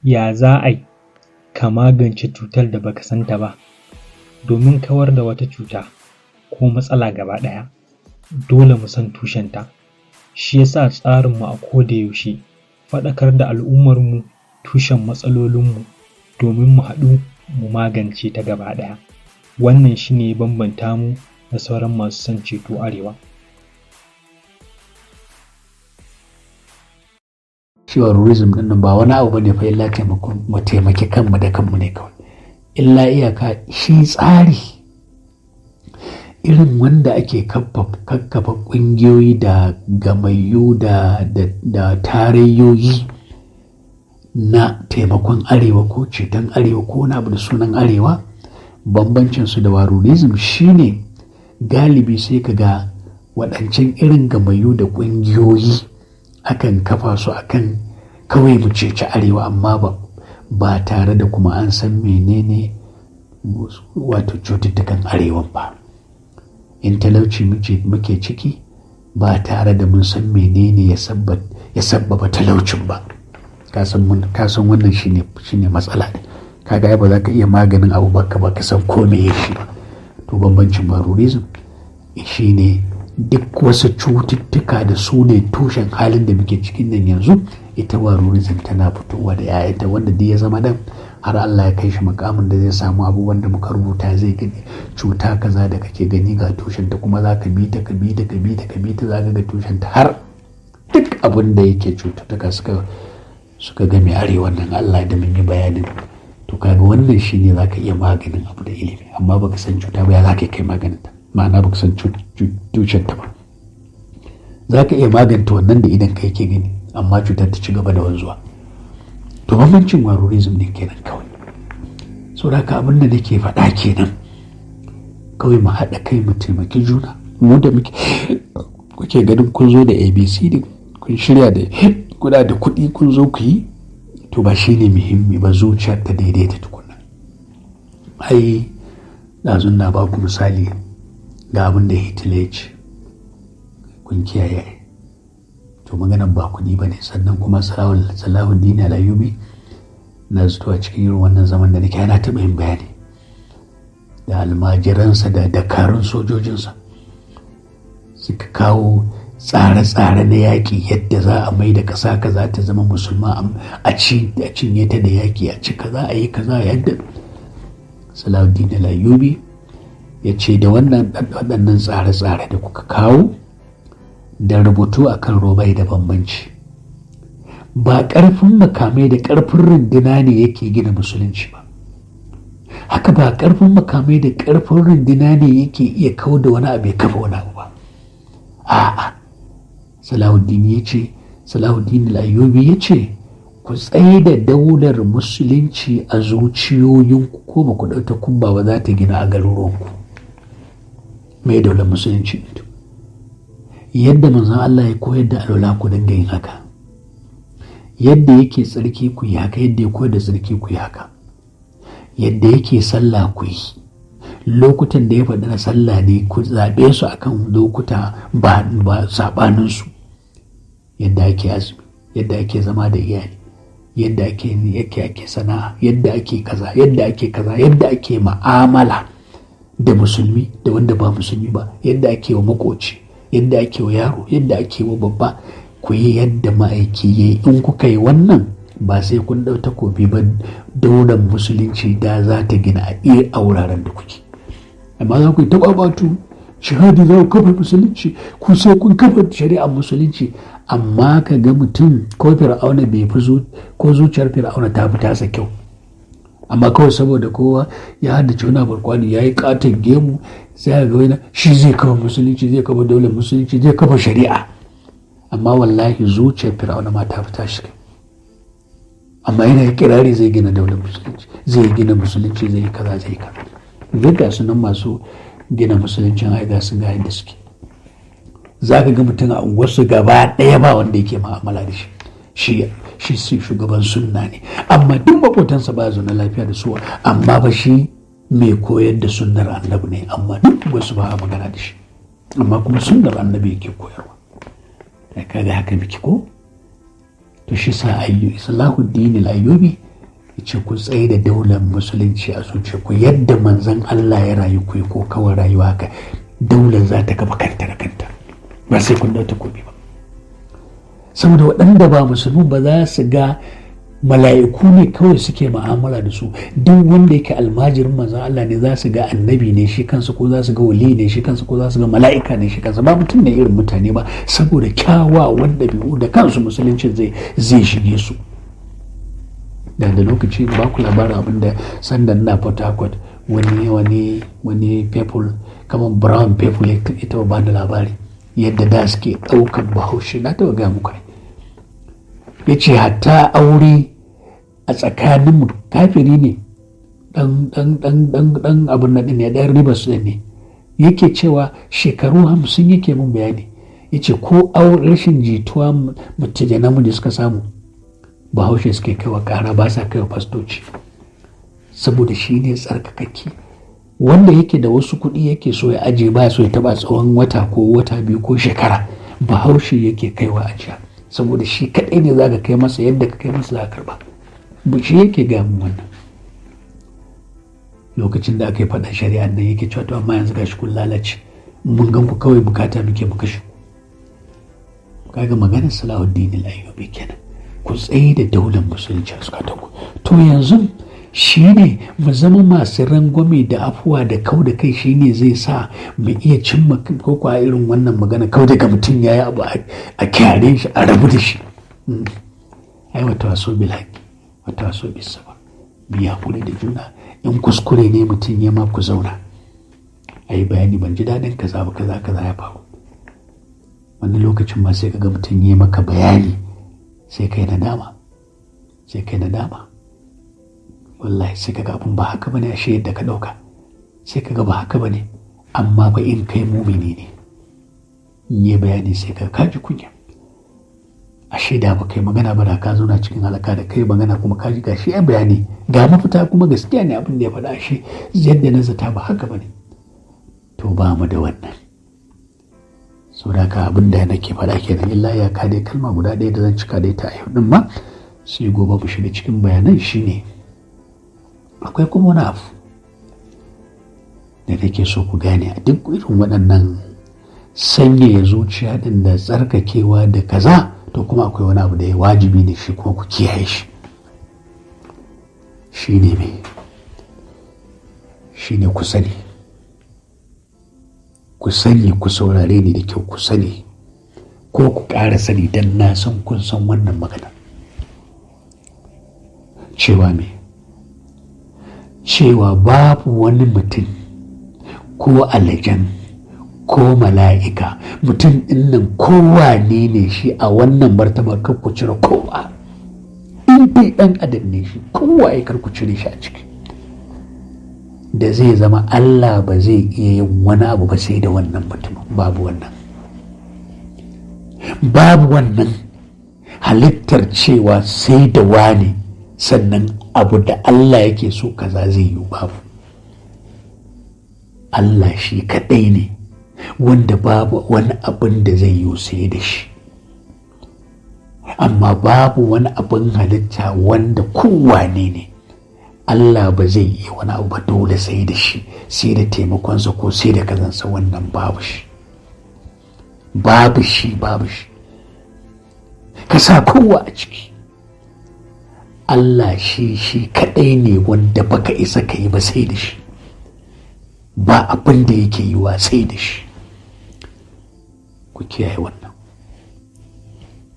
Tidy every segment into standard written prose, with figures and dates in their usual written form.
Ya za ai ka magance cutar da baka santa ba? Domin kawar da wata cuta ko matsala gaba ɗaya, dole mu san tushenta. Shi ya sa tsarinmu a koda yaushe faɗakar da al'ummarmu tushen matsalolinmu domin mu haɗu mu magance ta gaba ɗaya. Wannan shi ne ya bambanta mu da sauran masu son ceto Arewa. Cewa tourism ɗin nan ba wani abu bane fa illa taimakon mu taimaki kanmu da kanmu ne kawai. Illa iyaka shi tsari irin wanda ake kakkafa ƙungiyoyi da gamayyu da tarayyoyi na taimakon Arewa ko ceton Arewa ko wani abu da sunan Arewa, bambancin su da warurism shine galibi sai ka ga waɗancan irin gamayyu da ƙungiyoyi akan kafa su akan kawai mu ceci Arewa, amma ba tare da kuma an san menene wato cututtukan Arewan ba. In talauci muke ciki, ba tare da mun san menene ya sabbaba talaucin ba. Ka san wannan shine matsala ɗin. Kaga ai ba za ka iya maganin abu ba ka san ko meye shi ba. To bambancin warurism shine duk wasu cututtuka da su ne tushen halin da muke cikin nan yanzu, ita warurism tana fitowa da 'ya'yanta, wanda duk ya zama dan har Allah ya kai shi makamin da zai samu abubuwan da muka rubuta, zai gani cuta kaza da kake gani ga tushen ta, kuma za ka bi ta, ka bi ta, ka bi ta, ka bi ta, za ka ga tushen ta har duk abin da yake cututtuka suka game Arewa nan, Allah da mun yi bayanin. To kaga wannan shine za ka iya maganin abu da ilimi, amma baka san cuta ba, ya za ka kai maganin ta? Ma'ana baka san tushen ta ba. Za ka iya maganta wannan da idan ka yake gani, amma cutar ta ci gaba da wanzuwa. To bambancin warurism ne kenan kawai. Saboda haka abin da nake faɗa kenan kawai, mu haɗa kai mu taimaki juna. Mu da muke kuke ganin kun zo da ABC din, kun shirya da kuna da kuɗi kun zo ku yi, to ba shine muhimmi ba, zuciyar ta daidaita tukuna. Ai ɗazun na ba ku misali ga abin da Hitler ya ce, kun kiyaye. To maganan ba kuɗi ba ne. Sannan kuma Salahuddin Al-Ayyubi, na zuwa cikin irin wannan zaman da nake ana taɓa yin bayani da almajiransa da dakarun sojojinsa suka kawo tsare-tsare na yaƙi, yadda za a mai da ƙasa kaza ta zama musulma, a cinye ta da yaƙi, a ci kaza, a yi kaza. Yadda Salahuddin Al-Ayyubi ya ce da wannan waɗannan tsare-tsare da kuka kawo da rubutu akan robai da bambanci. Ba ƙarfin makamai da ƙarfin runduna ne yake gina musulunci ba. Haka ba ƙarfin makamai da ƙarfin runduna ne yake iya kau da wani abu ya kafa wani abu ba. A'a, Salahuddin ya ce, Salahuddin Al-Ayyubi ya ce, ku tsaye da daular musulunci a zuciyoyinku, ko ba ku ɗauta kubba ba, za ta gina a garuruwanku. Mai daular musulunci? Yadda manzon Allah ya koyar da alwala, ku dinga yin haka. Yadda yake tsarki, ku yi haka. Yadda ya koyar da tsarki, ku yi haka. Yadda yake sallah, ku yi. Lokutan da ya faɗi na sallah ne, ku zaɓe su akan lokuta ba saɓaninsu. Yadda ake azumi, yadda ake zama da iyali, yadda ake sana'a, yadda ake kaza, yadda ake kaza, yadda ake ma'amala da musulmi da wanda ba musulmi ba, yadda ake wa makoci, yadda ake wa yaro, yadda ake wa babba, ku yi yadda ma'aiki ya yi. In kuka yi wannan, ba sai kun ɗau takobi ba, daular musulunci da za ta gina a iya a wuraren da kuke. Amma za ku yi taɓa batu shahadi, za ku kafa musulunci, ku sai kun kafa shari'ar musulunci, amma ka ga mutum ko Fir'auna bai fi, ko zuciyar Fir'auna ta fi tasa kyau, amma kawai saboda kowa ya haddace wani barkwani, ya yi katon gemu, sai ga wani shi zai kafa musulunci, zai kafa daular musulunci, zai kafa shari'a. Amma wallahi zuciyar Fir'auna ma ta fi tashi kai, amma yana kirari zai gina daular musulunci, zai gina musulunci, zai yi kaza, zai yi kaza. Duk ga su nan masu gina musuluncin, ai ga su ga yadda suke. Za ka ga mutum a unguwarsu gaba ɗaya ba wanda yake ma'amala da shi, shi shugaban sunna ne, amma duk maƙotansa ba zaune lafiya da su. Amma ba shi mai koyar da sunnar Annabi ne, amma duk wasu ba a magana da shi, amma kuma sunnar Annabi yake koyarwa. Kaga haka miki ko? To shi sa Salahuddin Al-Ayyubi. Ce ku tsaye da daular musulunci a zuciya ku yadda manzon Allah ya rayu, ku yi ko kawai rayuwa haka, daular za ta kafa kanta da kanta, ba sai kun dauta komi ba. Saboda waɗanda ba musulmi ba za su ga mala'iku ne kawai suke mu'amala da su. Duk wanda yake almajirin manzon Allah ne, za su ga annabi ne shi kansa, ko za su ga wali ne shi kansa, ko za su ga mala'ika ne shi kansa, ba mutum ne irin mutane ba, saboda kyawawan ɗabi'u da kansu musuluncin zai shige su. Da lokaci ba ku labarin abin da sanda na Port Harcourt, wani people kamar brown people ya taɓa ba da labari yadda da suke ɗaukar Bahaushe. Na taɓa gaya muku, ya ce hatta aure a tsakaninmu, kafiri ne, dan abin nan ne, dan Rivers ne, yake cewa shekaru 50 yake mun bayani, yace ko rashin jituwa mace da namiji suka samu, Bahaushe suke kaiwa kara, ba sa kaiwa fastoci, saboda shi ne tsarkakakke. Wanda yake da wasu kuɗi yake so ya aje, ba so ya taba tsawon wata ko wata 2 ko shekara, Bahaushe yake kaiwa ajiya, saboda shi kaɗai ne za ka kai masa, yadda ka kai masa za ka karba. Shi yake gaya mun wannan lokacin da aka yi faɗan shari'a nan, yake cewa to amma yanzu gashi kun lalace, mun gan ku kawai bukata muke mu kashe ku. Kaga maganar Salahuddin al-Ayyubi kenan, ku tsaye da daular musulunci a zukatanku. To yanzu shine mu zama masu rangwame da afuwa da kau da kai, shine zai sa mu iya cimma ko kwa irin wannan magana kau daga mutum ya yi abu a kyare shi, a rabu da shi. Ai وتواصوا بالحق وتواصوا بالصبر. Mu yi hakuri da juna. In kuskure ne mutum ya ma, ku zauna a yi bayani, ban ji daɗin kaza ba, kaza kaza ya faru. Wani lokacin ma sai ka ga mutum ya maka bayani, sai kai nadama, sai kai nadama wallahi. Sai ka ga abin ba haka bane, ashe yadda ka ɗauka, sai ka ga ba haka bane. Amma ba in kai mumini ne, in yi bayani sai ka kaji kunya, ashe da ba kai magana ba da ka zauna cikin halaka. Da kai magana kuma ka ji gashi ya bayani, ga mafita, kuma gaskiya ne abin da ya faɗa, ashe yadda na zata ba haka bane. To ba mu da wannan. Saboda haka abin da nake faɗa kenan, illa ya ka dai kalma guda ɗaya da zan cika da ita a yau din ma, sai gobe mu shiga cikin bayanan, shine akwai kuma wani abu da nake so ku gane a duk irin waɗannan sanyaya zuciya din da tsarkakewa da kaza. To kuma akwai wani abu da ya wajibi ne shi kuma ku kiyaye shi. Shi ne mai shi ne ku sani, ku sani, ku saurare ni da kyau, ku sani ko ku ƙara sani, don na san kun san wannan magana, cewa me? Cewa babu wani mutum ko aljan ko mala'ika, mutum ɗinnan kowane ne shi a wannan martabar, kar ku cire kowa. In dai ɗan adam ne shi, kowa ya, kar ku cire shi a ciki, da zai zama Allah ba zai iya yin wani abu ba sai da wannan mutumin. Babu wannan, babu wannan halittar cewa sai da wani sannan abu da Allah yake so kaza zai yi, babu. Allah shi kaɗai ne wanda babu wani abin da zai yi sai da shi, amma babu wani abin halitta wanda kowane ne Allah ba zai yi wani abu ba dole sai da shi, sai da taimakonsa ko sai da kazansa. Wannan babu shi, babu shi, babu shi. Ka sa kowa a ciki. Allah shi shi kaɗai ne wanda baka isa ka yi ba sai da shi, ba abin da yake yi wa sai da shi. Ku kiyaye wannan.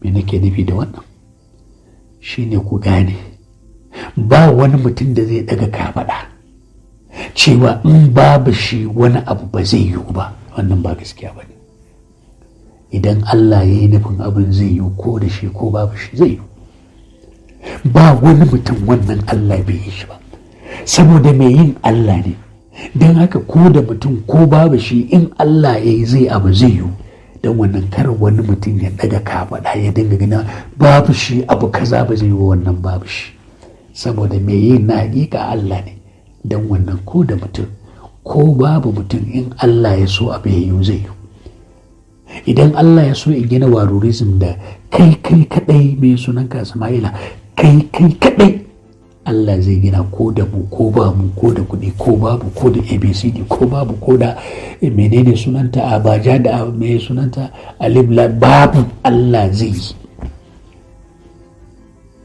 Me nake nufi da wannan shine ku gane ba wani mutum da zai daga kafaɗa cewa in babu shi wani abu ba zai yiwu ba. Wannan ba gaskiya ba ne. Idan Allah ya yi nufin abin zai yiwu, ko da shi ko babu shi zai yiwu. Ba wani mutum, wannan Allah bai yi shi ba, saboda mai yin Allah ne. Don haka ko da mutum ko babu shi, in Allah ya yi zai abu zai yiwu. Don wannan kar wani mutum ya daga kafaɗa ya dinga gina babu shi abu kaza ba zai yi, wannan babu shi, saboda mai yin na hakika Allah ne. Don wannan ko da mutum ko babu mutum, in Allah ya so abu ya yiwu, zai yiwu. Idan Allah ya so in gina warurism da kai kai kadai, mai sunanka Sama'ila, kai kai kadai. Allah zai gina ko da mu ko ba mu, ko da kuɗi ko babu, ko da ABCD ko babu, ko da menene sunanta, abaja da me sunanta, alif la, babu, Allah zai yi.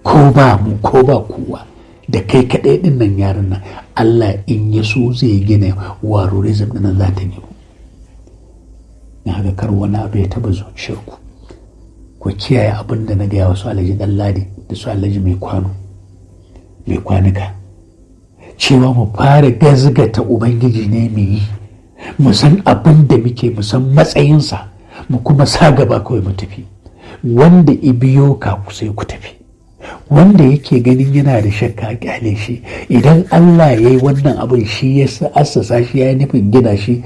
Ko ba mu ko ba kowa, da kai kaɗai ɗin nan, yaran nan, Allah in ya so zai gina Warorism ɗin nan, za ta ginu. Na haka kar wani abu ya taɓa zuciyarku. Ku kiyaye abin da na gaya wasu Alhaji Ɗanladi da su Alhaji Mai Kwano, Mai Kwanuka, cewa mu fara gazgata Ubangiji ne mu yi, mu san abin da muke, mu san matsayinsa, mu kuma sa gaba kawai mu tafi. Wanda i biyo ka sai ku tafi. Wanda yake ganin yana da shakka, kyale shi. Idan Allah ya yi wannan abin, shi ya assasa shi, ya yi nufin gina shi,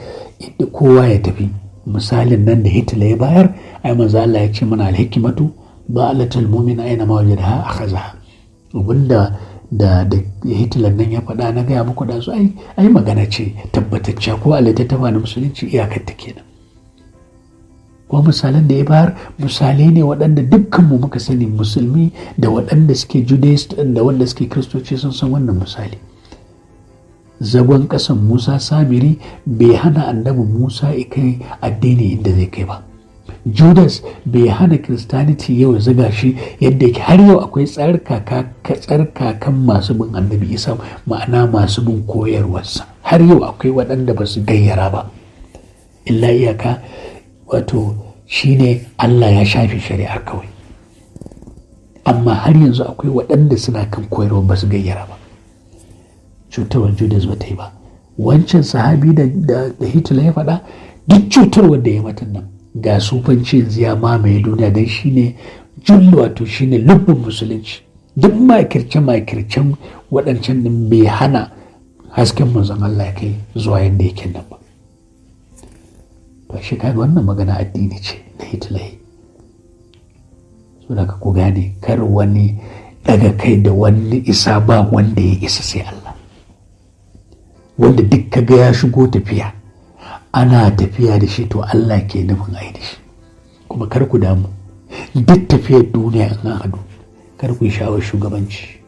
kowa ya tafi. Misalin nan da Hitler ya bayar, ai manzo Allah ya ce mana: "Alhikmatu dalatul mu'min aina ma wajadaha akhazaha." Abinda da Hitler nan ya faɗa na gaya muku da su, ai magana ce tabbatacciya ko a littattafa na Musulunci, iyakar ta kenan. Ko misalan da ya bayar misalai ne waɗanda dukkanmu muka sani, Musulmi da waɗanda suke Judaist da wanda suke Kiristoci sun san wannan misali. Zagon ƙasan Musa Samiri bai hana Annabi Musa ya kai addini inda zai kai ba. Judas bai hana Christianity yau zaga shi yadda yake. Har yau akwai tsarkakan masu bin Annabi Isa, ma'ana masu bin koyarwarsa. Har yau akwai waɗanda ba su gayyara ba. Illa iyaka wato shine Allah ya shafe shari'ar kawai, amma har yanzu akwai waɗanda suna kan koyarwa, ba su gayyara ba. Cutarwar Judas ba ta yi ba. Wancan sahabi da Hitler ya faɗa, duk cutarwar da ya mata nan, ga sufanci yanzu ya mamaye duniya, don shine jullu, wato shine lubbin Musulunci. Duk makirce makircen waɗancan ɗin bai hana hasken Manzon Allah ya kai zuwa yadda yake nan ba. To shi kaga wannan magana addini ce da Hitler. So da ku gane, kar wani daga kai da wani isa, ba wanda ya isa sai Allah. Wanda duk kaga ya shigo tafiya, ana tafiya da shi, to Allah ke nufin ai da shi. Kuma kar ku damu, duk tafiyar duniya in an haɗu, kar ku yi sha'awar shugabanci,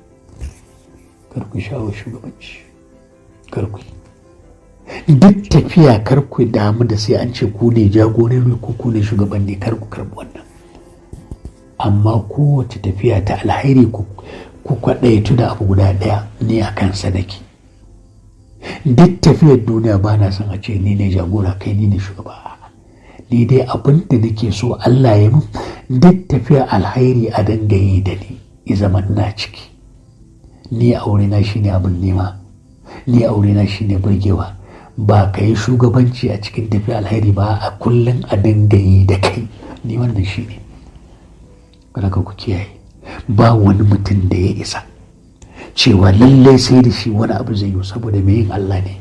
kar ku yi sha'awar shugabanci, kar ku yi. Duk tafiya kar ku damu da sai an ce ku ne jagorori ko ku ne shugabanni, kar ku karɓi wannan. Amma kowace tafiya ta alhairi, ku kwaɗaitu da abu guda ɗaya: ni a kansa nake. Duk tafiyar duniya ba na son a ce ni ne jagora, kai ni ne shugaba. Ni dai abin da nake so Allah ya mun, duk tafiyar alhairi a dinga yi da ni, ya zama ina ciki. Ni aure na shine abin nema, ni aure na shine burgewa. Ba ka yi shugabanci a cikin tafiyar alhairi ba, a kullum a dinga yi da kai, ni wannan shine. Kada ku kiyaye, ba wani mutum da ya isa cewa lallai sai da shi wani abu zai yi, saboda mai yin Allah ne,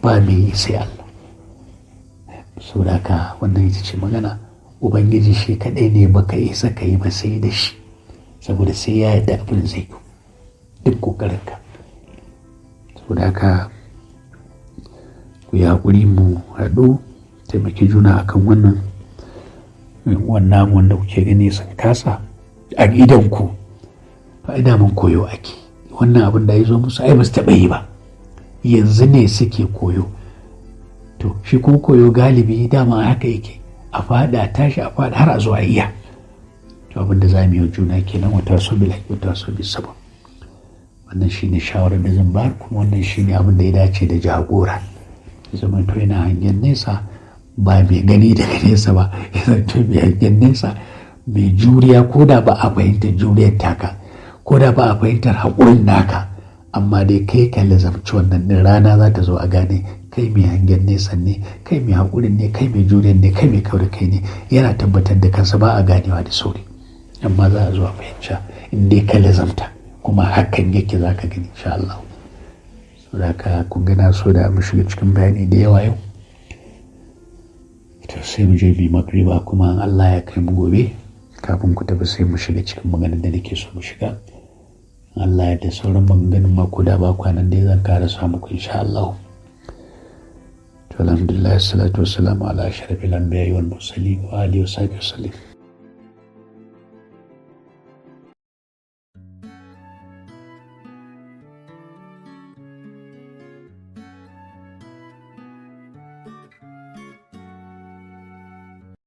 ba mai yi sai Allah. Saboda haka wannan ita ce magana. Ubangiji shi kaɗai ne baka isa ka yi ba sai da shi, saboda sai ya yarda abin zai yi, duk ƙoƙarinka. Saboda haka ku yi haƙuri, mu haɗu taimaki juna akan wannan. Wannan wanda kuke gani sun kasa a idanku, to ai daman koyo ake. Wannan abin da ya zo musu ai ba su taɓa yi ba, yanzu ne suke koyo. To shi kuma koyo galibi dama haka yake, a fada tashi, a fada har a zo a iya. To abin da za mu yi juna kenan: wata so bil wata so bil sabab. Wannan shine shawarar da zan bayar, kuma wannan shine abin da ya dace da jagora, ya zama to yana hangen nesa, ba mai gani daga nesa ba, ya zanto mai hangen nesa, mai juriya, ko da ba a fahimtar juriyar taka, ko da ba a fahimtar haƙurin naka, amma dai kai ka lazamci wannan ɗin, rana za ta zo a gane kai mai hangen nesa ne, kai mai haƙurin ne, kai mai juriyar ne, kai mai kau da kai ne. Yana tabbatar da kansa, ba a ganewa da sauri, amma za a zo a fahimci in dai ka lazamta kuma hakan yake, za ka gani insha Allah. Saboda haka kun ga na so da mu shiga cikin bayani da yawa yau. To sai mu je mu magriba, kuma Allah ya kai mu gobe, kafin ku tafi sai mu shiga cikin maganar da nake so mu shiga. Allah ya da sauran maganganun mako da ba kwanan dai zan kara samu ku insha Allah. To alhamdulillah, salatu wassalamu ala ashrafil anbiya'i wal mursalin wa alihi wa sahbihi wasallam.